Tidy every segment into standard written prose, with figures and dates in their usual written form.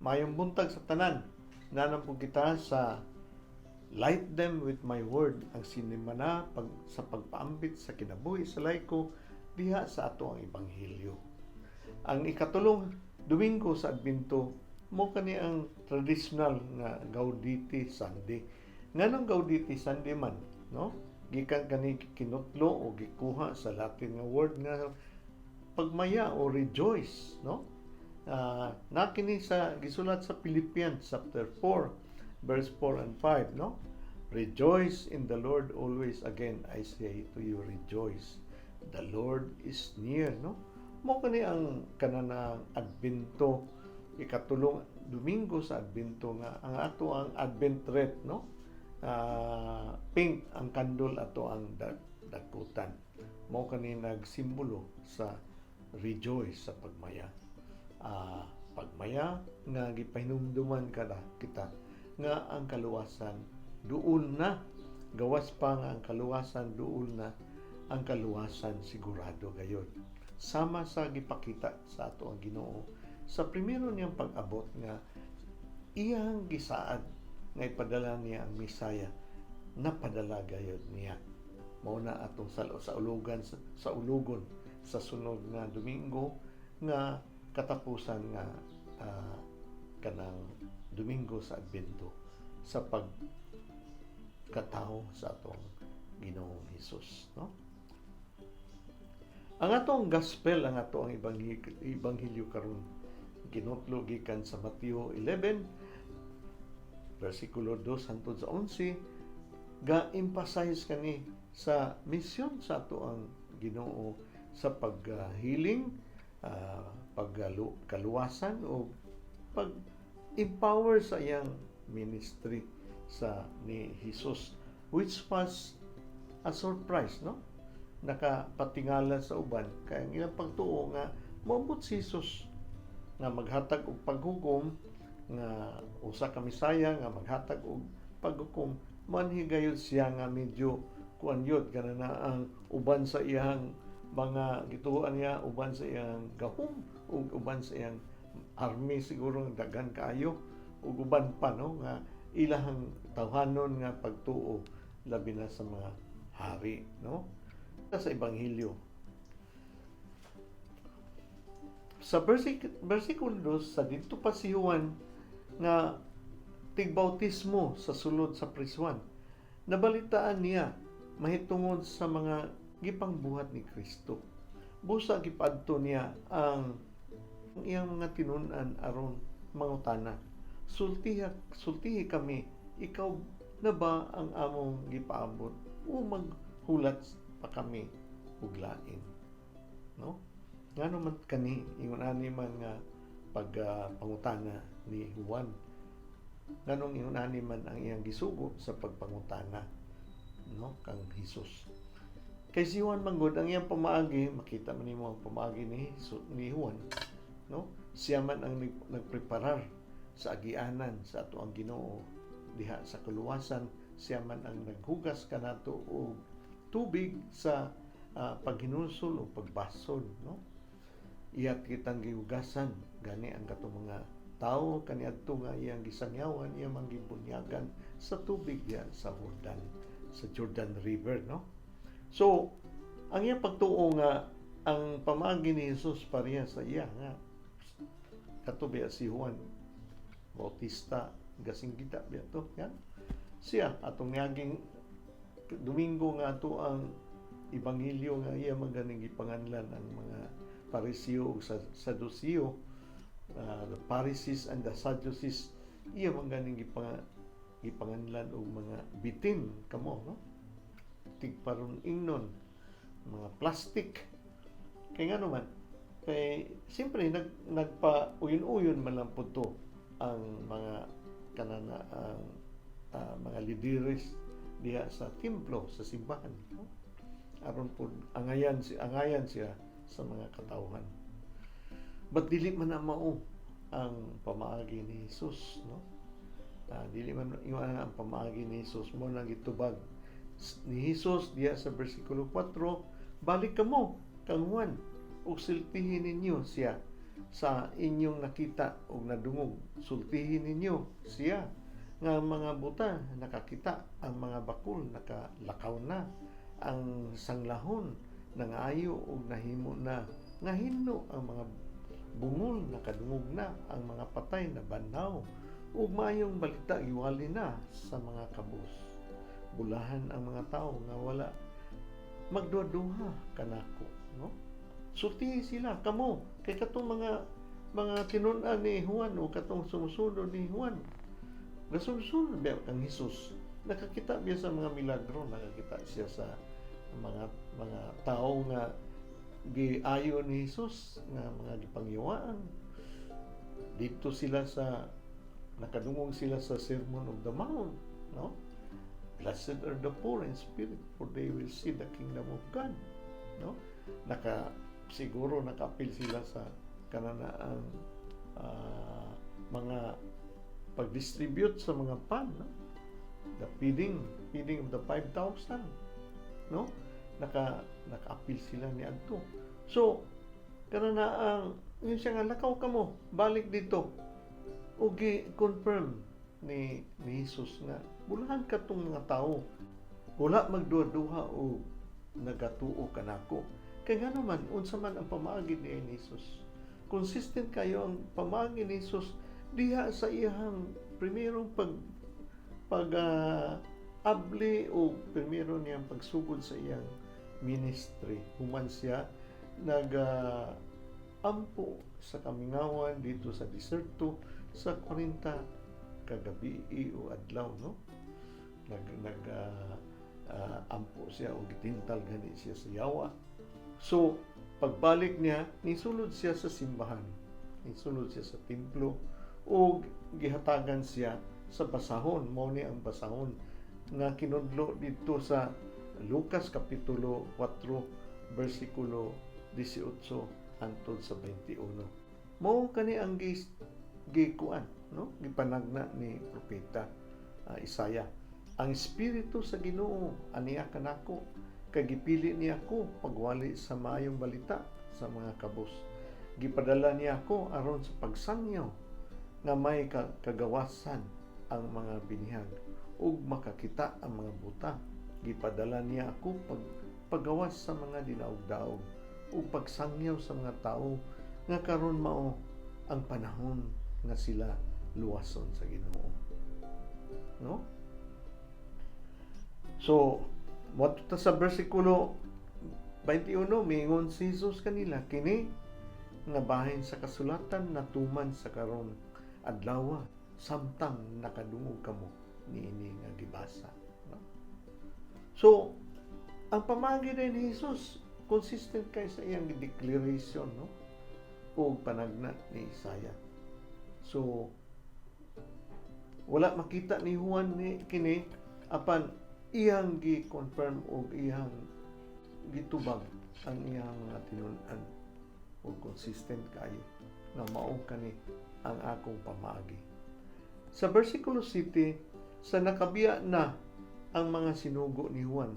Maayong buntag sa tanan. Naa na po kita sa Light Them with My Word, ang sinimana sa pagpaambit sa kinabuhi sa laiko diha sa ato ang ebanghelyo. Ang ikatulong Domingo sa Adbento mao kani ang traditional nga Gaudete Sunday. Nganong Gaudete Sunday man, no? Gikan kani kinutlo o gikuha sa Latin nga word nga pagmaya o rejoice, no? Na kini sa gisulat sa Philippians chapter 4 verse 4 and 5, no? "Rejoice in the Lord always. Again, I say to you, rejoice. The Lord is near," no? Mao kani ang kananang Adbento, ikatulong Domingo sa Adbento nga ang ato ang Advent wreath, no? Pink ang candle, ato ang dagkutan. Mao kani nagsimbolo sa rejoice, sa pagmaya. Pagmaya nga gipahinumduman kada kita nga ang kaluwasan duol na, gawas pa nga ang kaluwasan duol na, ang kaluwasan sigurado gayod, sama sa gipakita sa ato ang Ginoo sa primero niyang pag-abot nga iyang gisaad nga ipadala niya ang Mesaya. Napadala gayod niya. Mao na atong sa ulugan sa ulugon sa sunod nga Domingo nga katapusan nga kanang Domingo sa Adbento sa pagkatao sa atong Ginoong Hesus, no? Ang atong gospel, ang ato ang ebanghelyo karon, ginutlo gikan sa Mateo 11 versikulo 2 hangtod sa 11, ga emphasize kani sa misyon sa ato ang Ginoo sa paghiling, pagkaluwasan o pag empower sa iyang ministry sa ni Jesus, which was a surprise, no? Nakapatingala sa uban kay ang ilang pagtuo nga moabot si Jesus nga maghatag og paghukom, nga usa ka Mesaya nga maghatag og paghukom. Manhigayon siya nga medyo kuan yun kana na ang uban sa iyang mga gituoan niya, uban sa iyang gahom ug uban sa iyang army siguro nga daghan kaayo ug uban pa, no, nga ilahang tawhanon nga pagtuo, labi na sa mga hari, no? Sa ebanghelyo sa versikulo 2, sa didto pa si Juan nga tigbautismo sa sulod sa prisuan, nabalitaan niya mahitungod sa mga gipangbuhat ni Kristo. Busa gipadto niya ang iyang mga tinun-an aron mangutana, "Sultiha, sultihi kami, ikaw na ba ang among gipaabot o maghulat pa kami og lain?" No? Ngano man kani ingon ani man nga pag pangutana ni Juan? Nganong ingon ani man ang iyang gisugo sa pagpangutana, no, kang Hesus? Kay si Juan manggod, ang iyang pamaagi, makita man nimo ang pamaagi ni Jesus, ni Juan, no? Siya man ang nagpreparar sa agianan sa ato ang Ginoo diha sa kaluwasan. Siya man ang naghugas kanato og tubig sa paghinulsol o pagbasol, no? Iyat kitang gihugasan gani ang katong mga tao kaniadto nga iyang gisangyawan, iyang mang gibunyagan sa tubig diha sa Jordan, sa Jordan River, no? So ang iyang pagtuo nga ang pamaagi ni Jesus pareha sa iya nga kato biya si Juan Bautista, gasinggita biya to yan siya atong niaging Domingo nga ato ang ebanghelyo nga iya man ganing gipanganlan ang mga Pariseo ug sa Saduceo, the Pharisees and the Sadducees, iya man ganing gipanganlan og mga bitin kamo, no, tigparon ingnon, mga plastic. Kay ngano man? Kay siyempre nagpa uyon-uyon man lang pud to ang mga kanana ang mga lideres diha sa templo, sa simbahan, no? Aron pud angayan siya sa mga katawhan. But dili man na mao ang pamaagi ni Jesus, no? Dili man yung ang pamaagi ni Jesus. Mao nang gitubag ni Jesus diha sa versikulo 4, "Balik kamo kang Juan ug sultihin ninyo siya Sa inyong nakita ug nadungog, sultihin ninyo siya nga ang mga buta nakakita, ang mga bakul nakalakaw na, ang sanglahon nangayo ug nahimo na nga hinlo, ang mga bungol nakadungog na, ang mga patay nabanhaw, ug maayong balita giwali na sa mga kabus. Bulahan ang mga tao nga wala magduha-duha kanako, no? Sultihi sila kamo kay katong mga tinun-an ni Juan o katong sumusunod ni Juan, gasunod biya kang Hesus. Nakakita biya sa mga milagro, nakakita siya sa mga tao nga giayo ni Hesus, nga mga gipangyawaan. Dito sila sa nakadungog sila sa Sermon of the Mount, no? "Blessed are the poor in spirit, for they will see the kingdom of God," no? Siguro nakaapil sila sa kananaang mga pag-distribute sa mga pan, no? The feeding of the 5,000, no? Naka-apil sila ni adto. So kananaang yun siya nga, "Lakaw kamo, balik dito." Ug confirm ni Jesus nga bulahan katong mga tao wala magduha-duha o nagatuo kanako. Kay ngano man, unsa man ang pamaagi ni Jesus, consistent kayo ang pamaagi ni Jesus diha sa iyang primerong pag pag abli o primero niyang pagsugod sa iyang ministry, human siya nag ampo sa kamingawan dito sa diserto sa 40 kagabi o adlaw, no? Nag nag ampo siya o gitintal gani siya sa yawa. So pagbalik niya, nisulod siya sa simbahan, nisulod siya sa templo ug gihatagan siya sa basahon. Mao ni ang basahon nga kinudlo didto sa Lucas kapitulo 4 bersikulo 18 hangtod sa 21. Mao kani ang gikuan, no, gipanagna ni propeta Isaiah: "Ang espiritu sa Ginoo aniya kanako, kay gipili niya ako pagwali sa maayong balita sa mga kabus. Gipadala niya ako aron sa pagsangyaw nga may kagawasan ang mga binihag ug makakita ang mga buta. Gipadala niya ako paggawas sa mga dinaog-daog ug pagsangyaw sa mga tao nga karon mao ang panahon nga sila luwason sa Ginoo," no? So moadto ta sa bersikulo 21. Miingon si Jesus kanila, "Kini nga bahin sa kasulatan natuman sa karong adlaw samtang nakadungog kamo niini nga gibasa," no? So ang pamagi din ni Jesus consistent kay sa iyang declaration, no, ug panagna ni Isaiah. So wala makita ni Juan ni kini, apan iyang gi-confirm ug iyang gitubag ang iyang mga tinun-an ug consistent kayo nga mao kani ang akong pamaagi. Sa versikulo 7, sa nakabiya na ang mga sinugo ni Juan,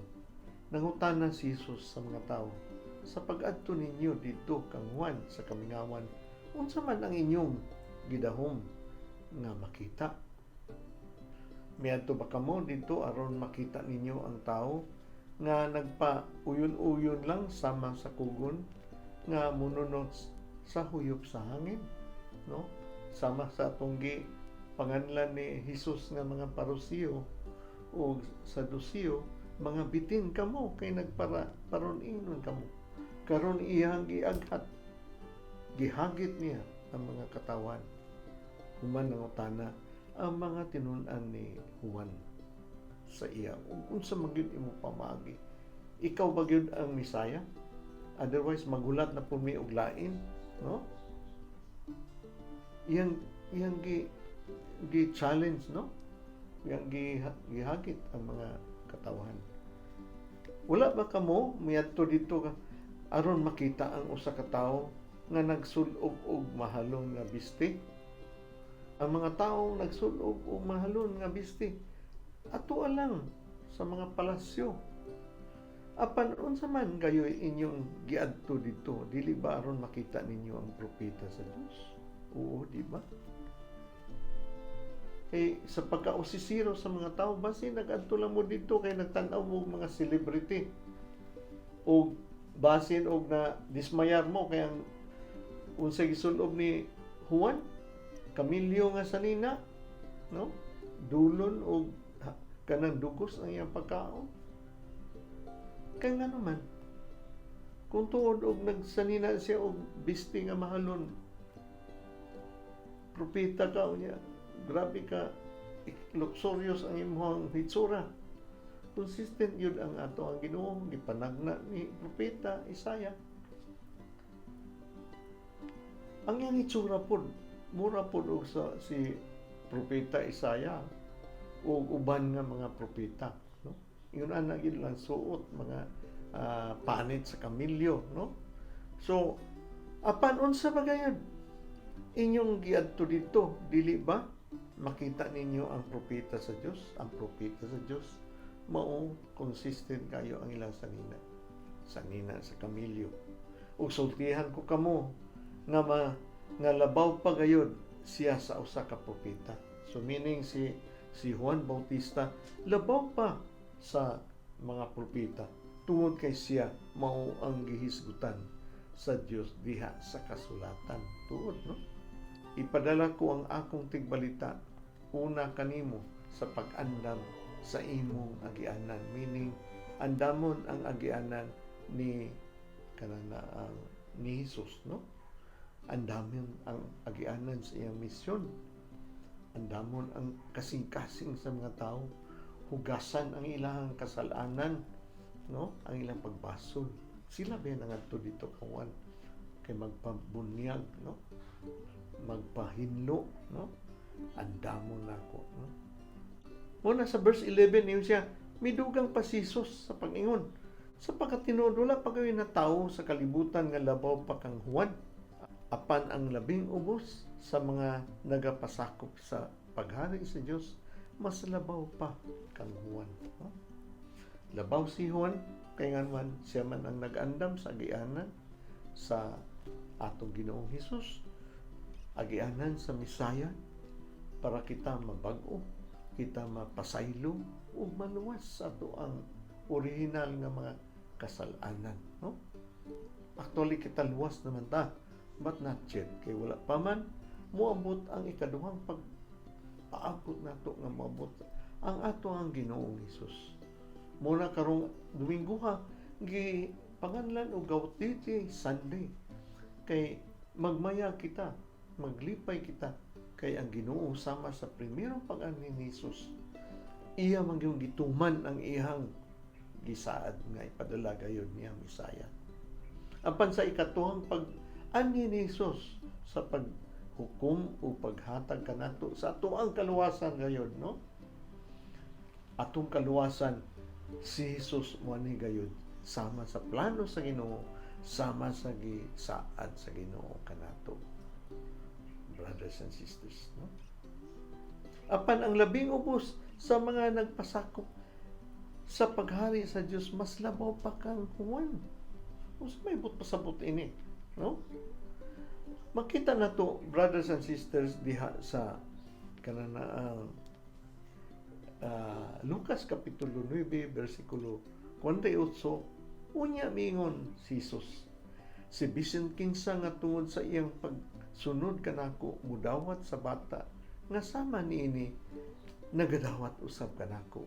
nangutana si Jesus sa mga tao, "Sa pag-adto ninyo didto kang Juan sa kamingawan, unsa man ang inyong gidahom nga makita? Miadto ba kamo didto aron makita ninyo ang tao nga nagpa uyon-uyon lang sama sa kugon nga mununot sa huyop sa hangin?" No, sama sa atong gi panganlan ni Jesus nga mga Pariseo o Saduceo, "Mga bitin kamo, kay nagpara paron-ingnon kamo." Karon iyang giaghat, gihagit niya ang mga katawan. Human nangutana ang mga tinun-an ni Juan sa iya, "Ug unsa man gyud imo pamaagi? Ikaw ba gyud ang Mesaya? Otherwise maghulat na pud mi og lain," no? Iyang gi challenge, no? Iyang gihagit ang mga katawhan. "Wala ba kamo miadto didto ka aron makita ang usa ka tawo nga nagsul-ob og mahalon nga bisti? Ang mga tawo nagsul-ob og mahalon nga bisti ato lang sa mga palasyo. Apan unsa man gayoy inyong giadto didto? Dili ba aron makita ninyo ang propeta sa Dios? Oo, di ba? Eh, sa pagkausisiro sa mga tao, basin nag-adto lang mo didto kay nagtan-aw mo og mga celebrity. O basin og na dismayar mo kay ang unsay gisulob ni Juan, kamilyo nga sanina, no? Dulon og kanang dugos ang iyang pagkaon. Kay nga naman, kung tuod og nagsanina siya og bisti nga mahalon, propeta ka unya, grabe ka luxurious ang imong hitsura. Consistent yun ang ato ang Ginoo gipanagna ni propeta Isaiah. Ang iyang hitsura pod mura pod og sa si propeta Isaiah ug uban nga mga propeta, no? Ingon ana gid lang suot, mga panit sa kamilyo, no? So apan unsa ba gayud inyong giadto didto? Dili ba makita ninyo ang propeta sa Dios? Ang propeta sa Dios mao consistent kayo ang ilang sanina, sanina sa kamilyo. Ug sultihan ko kamo nga nga labaw pa gayud siya sa usa ka propeta. So meaning si Juan Bautista labaw pa sa mga propeta tungod kay siya mao ang gihisgutan sa Dios diha sa kasulatan. Tuod, no? Ipadala ko ang akong tigbalita una kanimo sa pag-andam sa imong agianan, meaning andamon ang agianan ni kanang ang ni Jesus, no? Andamon ang agianan sa iyang misyon, andamon ang kasing-kasing sa mga tao, hugasan ang ilang kasalanan, no? Ang ilang pagbasol. Sila ba nangadto didto kang Juan kay magpabunyag, no? Magpahinlo, no? Andamon nako, no? Muna sa verse 11 niyo siya, midugang pa si Jesus sa pag-ingon. Sa pagkatinuod, wala pa kayo na tao sa kalibutan nga labaw pa kang Juan. Apan ang labing ubos sa mga nagapasakop sa paghari sa Dios, mas labaw pa kang Juan. No? Labaw si Juan, kay nga man siya man ang nag-andam sa agianan sa atong Ginoong Hesus, agianan sa Misaya para kita mabag-o, kita mapasaylo ug maluwas sa ato ang original nga mga kasalanan, no? Actually, kita luwas naman ta, but not yet kay wala pa man moabot ang ikaduhang pag paabot nato nga moabot ang ato ang Ginoong Hesus. Muna karong Domingo ha, gi panganlan og Gaudete Sunday kay magmaya kita, maglipay kita kay ang Ginoo, sama sa primerong pag-anhi ni Jesus, iya man yung gituman ang iyang gisaad nga ipadala gayud niya Misaya. Apan sa ikatuhang pag-anhi ni Jesus sa paghukom o paghatag kanato sa ato ang kaluwasan gayud, no? Atong kaluwasan, si Jesus mo ni gayud sama sa plano sa Ginoo, sama sa gisaad sa Ginoo kanato, brothers and sisters, no? Apan ang labing ubos sa mga nagpasakop sa paghari sa Dios, mas labaw pa kang Juan. Unsa may buot pasabot ini, no? Makita na to, brothers and sisters, diha sa kanang Lucas kapitulo 9 versikulo 48. Unya miingon si Jesus, "Si bisan kinsa nga tungod sa iyang pagsunod kanako mudawat sa bata nga sama niini, nagadawat usab kanako,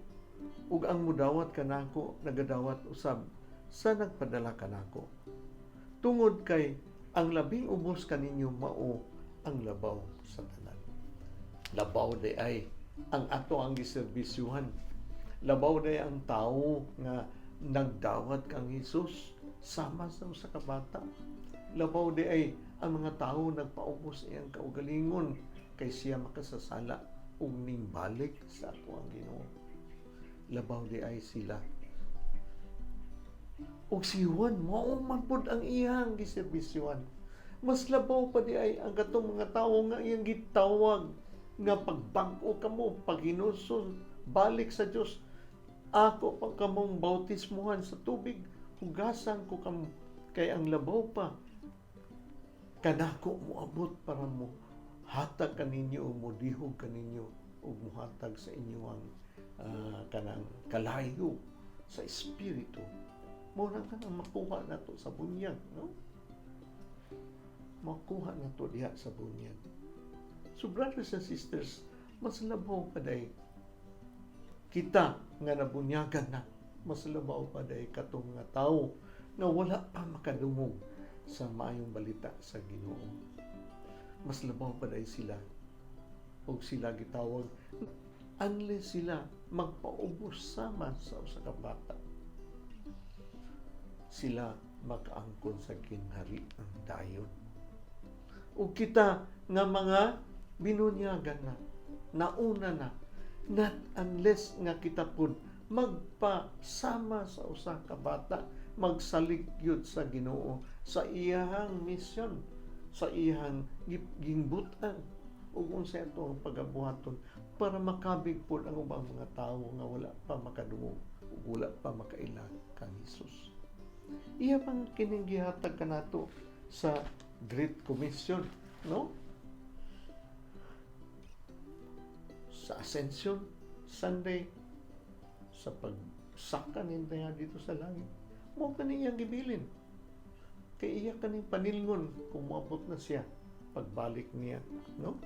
ug ang mudawat kanako, nagadawat usab sa nagpadala kanako, tungod kay ang labing ubos kaninyo mao ang labaw sa tanan." Labaw di ay ang ato ang giserbisyuhan. Labaw di ang tao nga nagdawat kang Hesus sama sa usa ka bata. Labaw di ay ang mga tao nagpaubos iyang kaugalingon kay siya makasasala ug ningbalik sa ato ang Ginoo. Labaw di ay sila. Ug si Juan mao man pud ang iyang giserbisyuhan. Mas labaw pa di ay ang katong mga tawo nga iyang gitawag nga pagbag-o kamo, paghinulsol, balik sa Dios. Ako pa kamong bautismuhan sa tubig, hugasan ko kamo, kay ang labaw pa kanako moabot para mo hatag kaninyo o modihog kaninyo ug mohatag sa inyo ang kanang kalayo sa espiritu. Mao na kanang makuha nato sa bunyag, no? Makuha nato diha sa bunyag. So brothers and sisters, mas labaw pa diay kita nga nabunyagan na, mas labaw pa diay katong nga tawo nga wala pa makadungog sa maayong balita sa Ginoo. Mas labaw pa diay sila og sila gitawag unless sila magpaubos sama sa usa ka bata, sila makaangkon sa ginghariang dayon. Ug kita nga mga binunyagan na, nauna na, not unless nga kita pud magpasama sa usa ka bata, magsalig gyud sa Ginoo sa iyahang misyon, sa iyahang gingbut-an ug unsa ato ang pagabuhaton para makabig pud ang ubang mga tawo nga wala pa makadungog ug wala pa makaila kang Hesus. Iya pang kining gihatag kanato sa Great Commission, no? Sa Ascension Sunday, sa pagsaka niya dito sa langit, mao kani iyang gibilin. Kay iya kaning panilngon kung moabot na siya pagbalik niya, no?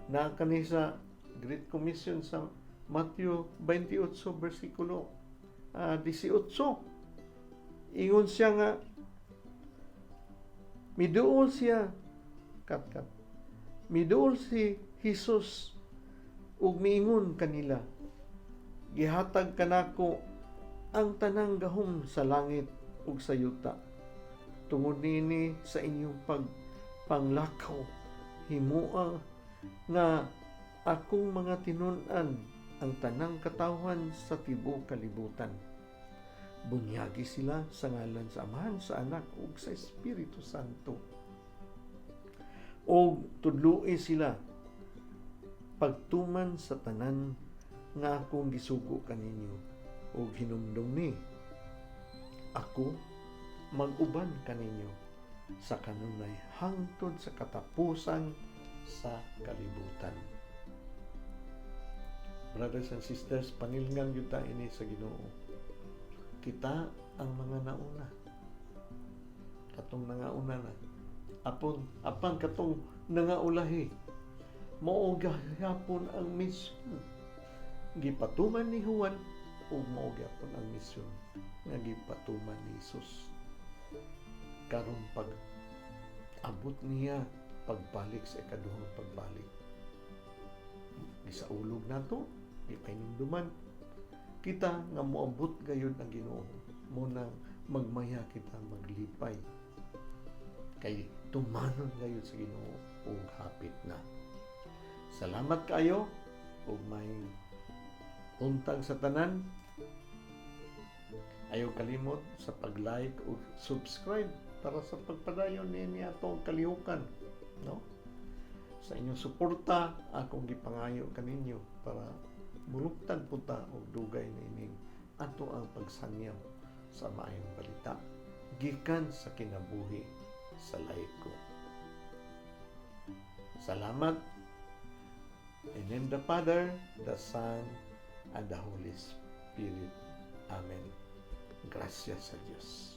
Na kani sa Great Commission sa Matthew 28 versikulo 18. Ingon siya nga miduol siya kat kat. Miduol si Jesus ug miingon kanila, "Gihatag kanako ang tanang gahom sa langit ug sa yuta. Tungod niini, sa inyong pagpanglakaw, himoa nga akong mga tinun-an ang tanang katawhan sa tibuok kalibutan. Bunyagi sila sa ngalan sa Amahan, sa Anak ug sa Espiritu Santo. Og tudloi sila pagtuman sa tanan nga akong gisugo kaninyo, ug hinumdum ni, ako mag-uban kaninyo sa kanunay hangtod sa katapusan sa kalibutan." Brothers and sisters, panilngan gyud ta ini sa Ginoo. Kita ang mga nauna. Katong nangauna na. Apon, apan katong nangaulahi, mao gihapon ang misyon gipatuman ni Juan ug mao gyapon ang misyon nga gipatuman ni Jesus. Karon pag abot niya, pagbalik sa ikaduhang pagbalik, gisaulog nato, gipahinumduman kita nga moabot gayud ang Ginoo, mao nang magmaya kita, maglipay kay tumanon gayud sa Ginoo ug hapit na. Salamat kayo ug may buntag sa tanan. Ayaw kalimot sa pag-like ug subscribe para sa pagpadayon niini atong kalihukan, no? Sa inyong suporta akong gipangayo kaninyo para muluptad po ta og dugay niining ato ang pagsangyaw sa maayong balita gikan sa kinabuhi sa laiko. Salamat. In the name of the Father, the Son, and the Holy Spirit. Amen. Gracias sa Diyos.